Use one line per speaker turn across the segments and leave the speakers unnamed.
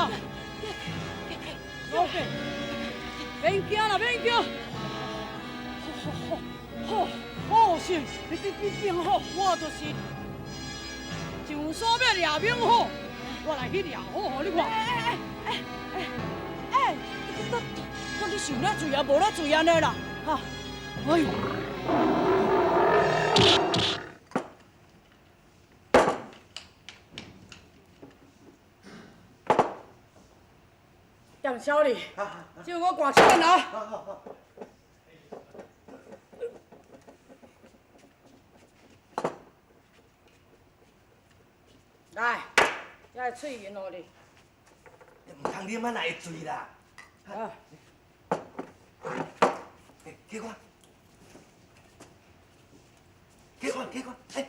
啦！老爸，免惊啦，免惊！好，好，好，是，你你变好，我就是上山欲掠猛虎，我來去掠虎，予你看。哎哎哎哎哎！到到底是有咧醉啊，無咧醉按呢啦？哈！哎呦！踮小哩，这我挂手来。來，這个喙銀予你。
毋通啉啊，哪會醉啦？
啊！
欸，起看，起看，起看，欸！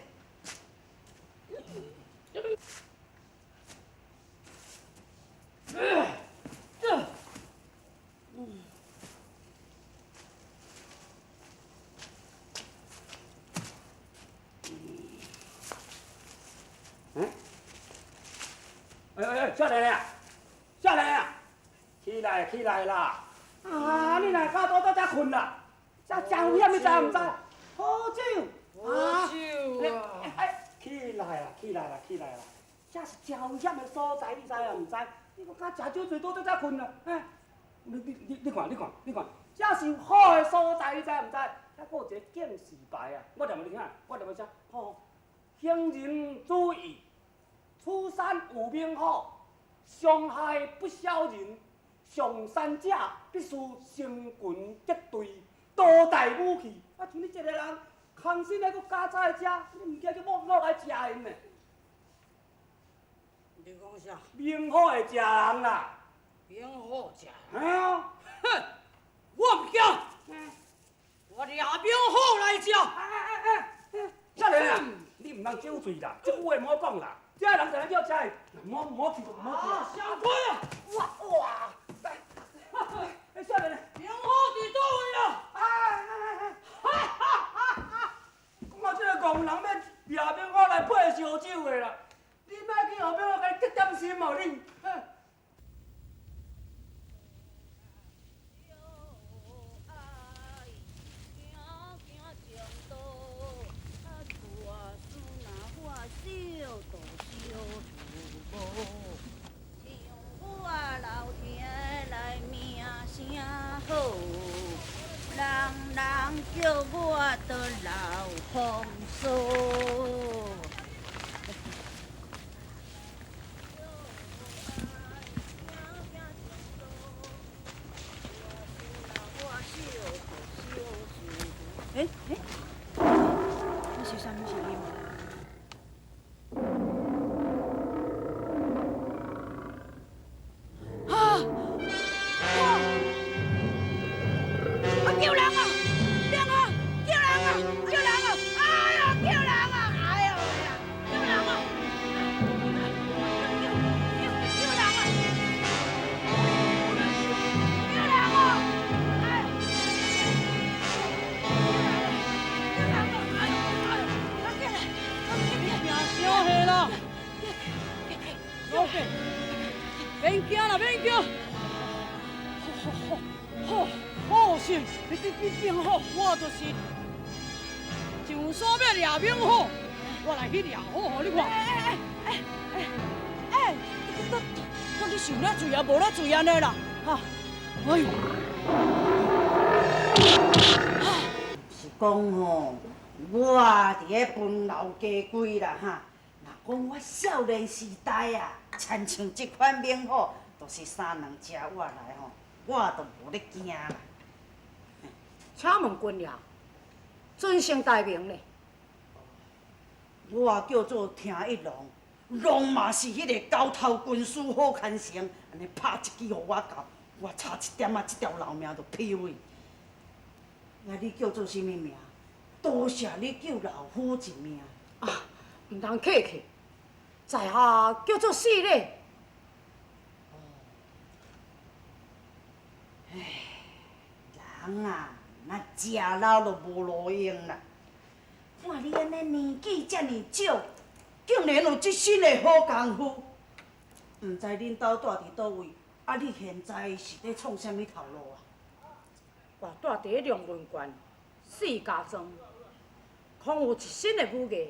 哎哎哎，少年啊，少年啊，起來起來啦！啊，你若較倒在遮睏啦？遮真危險，你知毋知？好酒，
好酒啊！
哎，起來啦，起來啦，起來啦！這是真危險的所在，你知啊毋知？你閣敢食酒醉倒在遮睏啦？哎，你你你你看，你看，你看，這是好的所在，你知毋知？遐閣有一個警示牌啊！我念予你聽，我念予聽，吼，行人注意。此山有猛虎，傷害不小人。上山者必須成群結隊，多帶武器。啊，像你這个人，空身來閣敢走來遮，你毋驚去猛虎來食𪜶呢？
你講啥？
猛虎會食人啦！
猛虎食
人？嘿啊！
哼，我毋驚，我掠猛虎來食。
哎哎哎哎，少年啊，你毋通酒醉啦，這句話莫講啦。這人就來叫食的，莫莫去，莫去。
啊，小鬼啊！
哇哇！來，哎，少年，
猛虎佇佗位啊？
哎哎哎！哈哈哈哈！講到這个戇人欲掠猛虎來配燒酒的啦，你莫去予猛虎共你得點心哦你。
叫我做老風騷。欸欸，這是啥物聲音？
啊！哇！啊！救人啊！人啊！救人啊！救人啊！哎呀！救人啊！哎呦呀！救人啊！救救救人啊！救人啊！哎！救人啊！哎呦哎呦！快进來！快进來！小氣啦！老爸，免驚啦，免驚！好好好，好是，你你變好，我就是上山欲掠猛虎，我來去掠虎，予你看。哎哎哎哎哎！到到底是有咧醉啊，無咧醉按呢啦？哈！哎呦！
是講吼，我佇咧歕老家規啦哈。若講我少年時代啊，親像這款猛虎，就是三兩隻我來吼，我都無咧驚啦。
請問君爺，尊姓大名呢？
我叫做聽一郎，郎嘛是彼个狗頭軍師好牽成，按呢拍一支予我到，我差一點仔，這條老命就飛去。啊，你叫做啥物名？多謝你救老夫一命。
啊，毋通客氣，在下叫做四禮。
哦，唉，人啊，若食老就無路用啦。看你按呢年紀遮爾少，竟然有這身的好功夫。毋知恁兜住佇佗位，啊，你現在是咧創啥物頭路啊？
我住佇咧龍門縣四家莊，空有一身的武藝，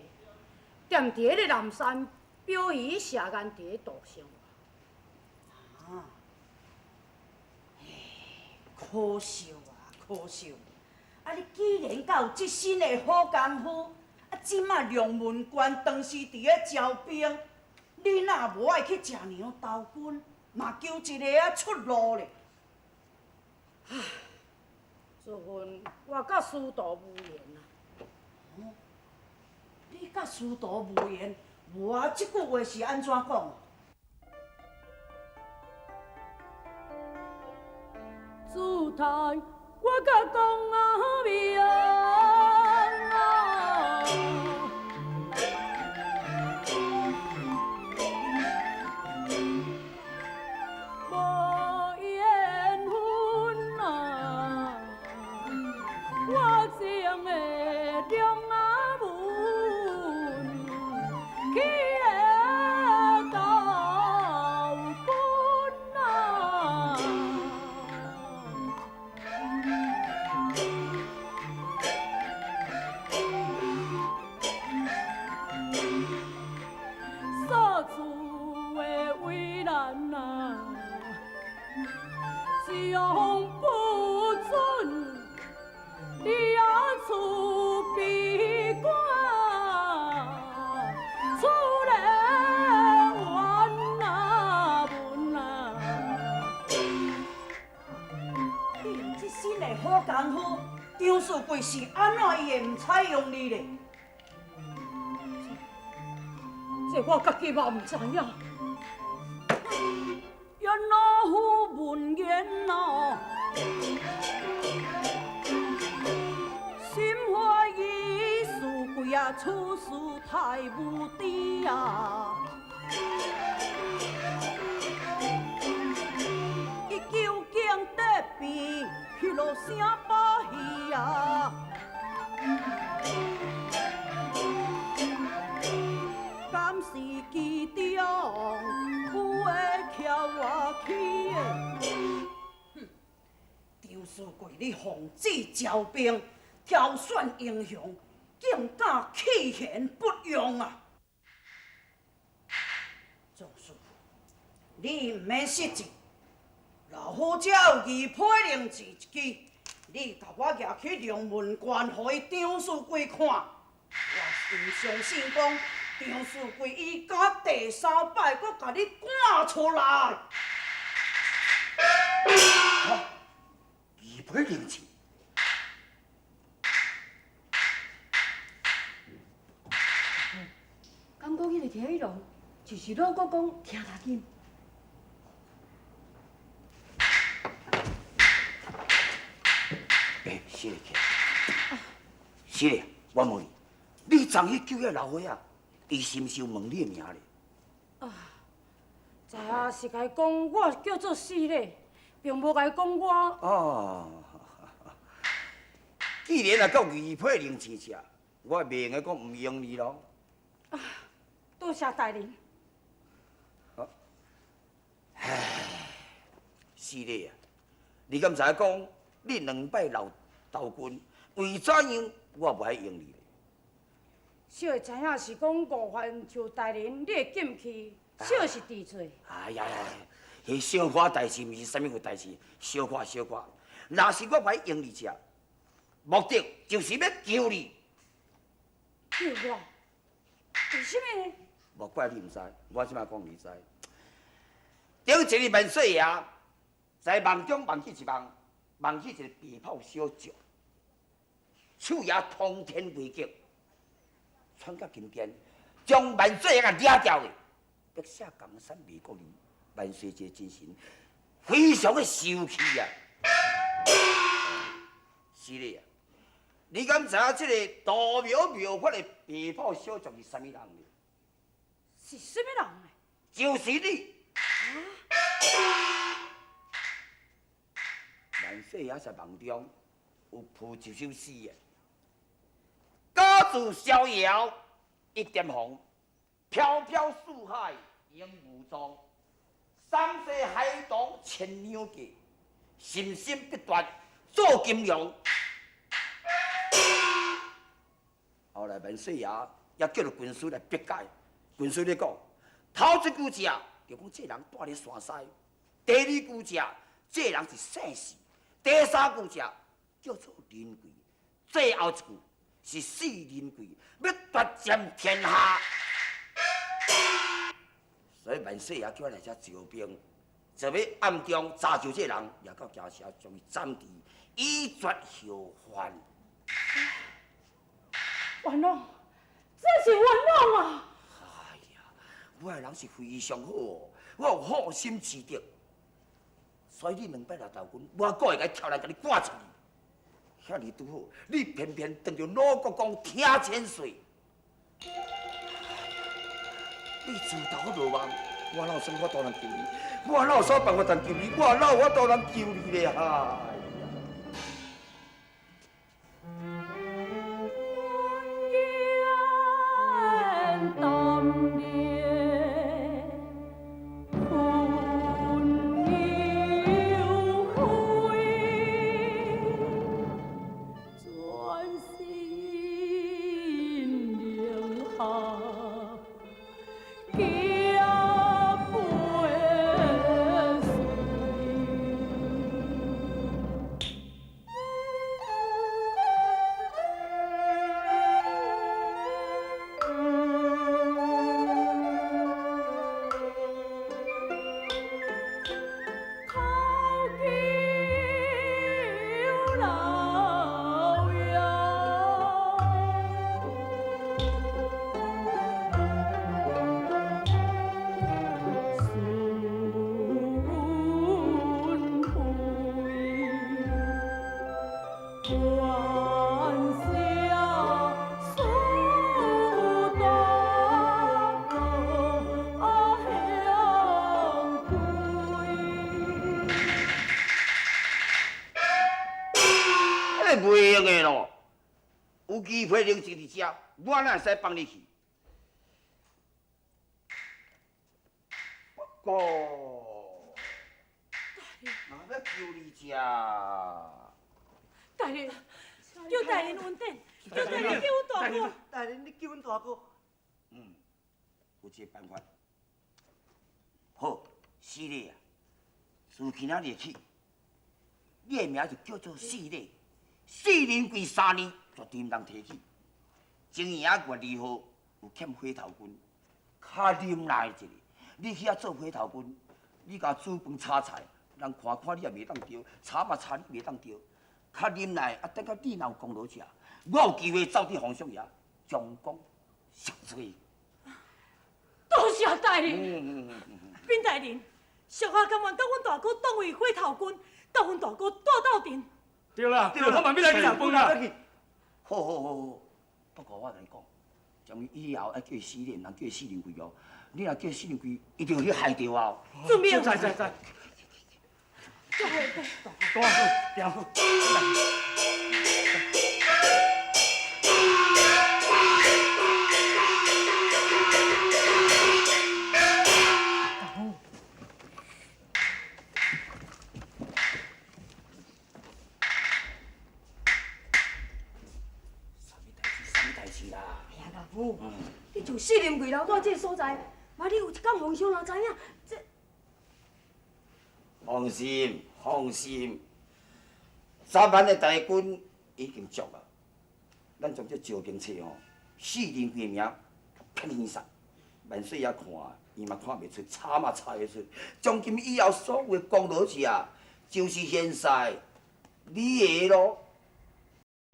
踮佇彼個南山表魚下眼佇咧度生活。
啊，唉，可惜啊，可惜！啊，你既然閣有這身的好功夫，啊，這馬龍門關當時佇咧招兵，你若無愛去食娘投軍，嘛求一个仔出路咧。
唉，自分我佮師徒無緣啊。
哦，你佮師徒無緣，無啊？這句話是按怎講？
姿態我佮講啊明啊。無緣分啊，我情的兩阿文去的投軍啊。所处的為難啊，將不准你也出闭關，出來冤啊文啊。
你有這身的好功夫，張士貴是按怎伊會毋採用你咧？
這我家己嘛毋知影。
原老夫文言哦，心懷意士貴啊，處事太無知啊。伊究竟得病，彼落啥把戲啊？敢是其中有的徛我去的？
哼，張士貴，你奉旨招兵，挑選英雄，竟敢棄賢不用啊！張師傅，你毋免失志，老夫這有義批令字一支，你共我舉去龍門關，予伊張士貴看。我毋相信講張士貴伊敢第三擺閣共你趕出來。
哈，義批令字。
敢講彼个鐵龍就是老國公聽大金。
欸，死咧去！死咧，我問你，你昨去救遐老歲仔，伊是毋是有問你的名咧？
啊，知影是共伊講我叫做死咧，並無共伊講我。
哦，既然啊夠義批令字只，我袂用得講毋用你咯。
啊，多謝大人。
唉，死咧啊！你敢知影講，你兩擺老投軍，為怎樣我無愛用你咧？
小會知影是講誤犯就大人你的禁忌，小是治罪。
哎呀，彼小可代誌毋是啥物個代誌，小可小可。若是我無愛用你這，目的就是欲救你。
救我？為什麼呢？
無怪你毋知，我這擺講你知。頂一日萬歲爺在夢中夢去一夢，夢去一个白袍小將，手拿通天威極，窜到金殿，將萬歲爺共掠掉去。欲寫江山賣國利，萬歲這個精神非常的生氣啊！是咧，你敢知影這个道妙妙法的白袍小將是啥物人咧？
是啥物人呢？
就是你。萬歲爺在夢中有譜一首詩的，家自逍遙一點紅，飄飄四海應無蹤。三世海棠千两计，心心不断做金龙。后来万岁爷也叫了军师来笔解，军师咧讲，头一句食，就讲这人住咧山西；第二句食，这人是姓氏；第三句食，叫做仁贵；最后一句是四仁贵，欲夺占天下。所以万岁爷叫我来遮招兵，就欲暗中查究这人，也到京城将伊斩除，以绝后患。
冤枉，这是冤枉啊！
哎呀，我的人是非常好哦，我有好心之德，所以你两摆来投军，我阁会共跳来共你赶出去。遐尔拄好，你偏偏当著鲁国公听千岁，你自投罗网，我哪有啥法度通救你？我哪有啥办法通救你？我哪有法度通救你咧？哈！袂用的咯，有机会冷静伫遮，我哪会使放你去？不过，若欲求你遮，
大人，叫大人恩典，叫大人救阮大哥。
大人，你救阮大哥。
嗯，有这个办法。好，四礼啊，自今仔日起，你的名就叫做四礼。四人跪三年，绝对毋通提起。前年仔月2号有欠火头军，较忍耐一下。你去遐做火头军，你共煮饭炒菜，人看看你也袂当著，炒嘛炒你袂当著。较忍耐，啊，等到你若有功劳食，我有机会走伫皇上爷将功赎罪。
多谢大人，禀大人，属下甘愿甲阮大哥当为火头军，甲阮大哥带斗阵。
对啦，对啦，我嘛欲来去食饭啦。
好好好好，不过我共你讲，将以后爱叫伊四礼，毋通叫伊四人贵哦。你若叫四人贵，一定去害著啊！
遵命。
在在在。大哥，行好。
你就四林柜留住这个所在，万一有一天皇上若知影，这……
放心，放心，昨晚的大军已经足啊。咱将这招兵册吼，四人贵名骗虚杀，万岁爷看，伊嘛看袂出，查嘛查袂出。从今以后，所有的功劳者啊，就是现在你的咯。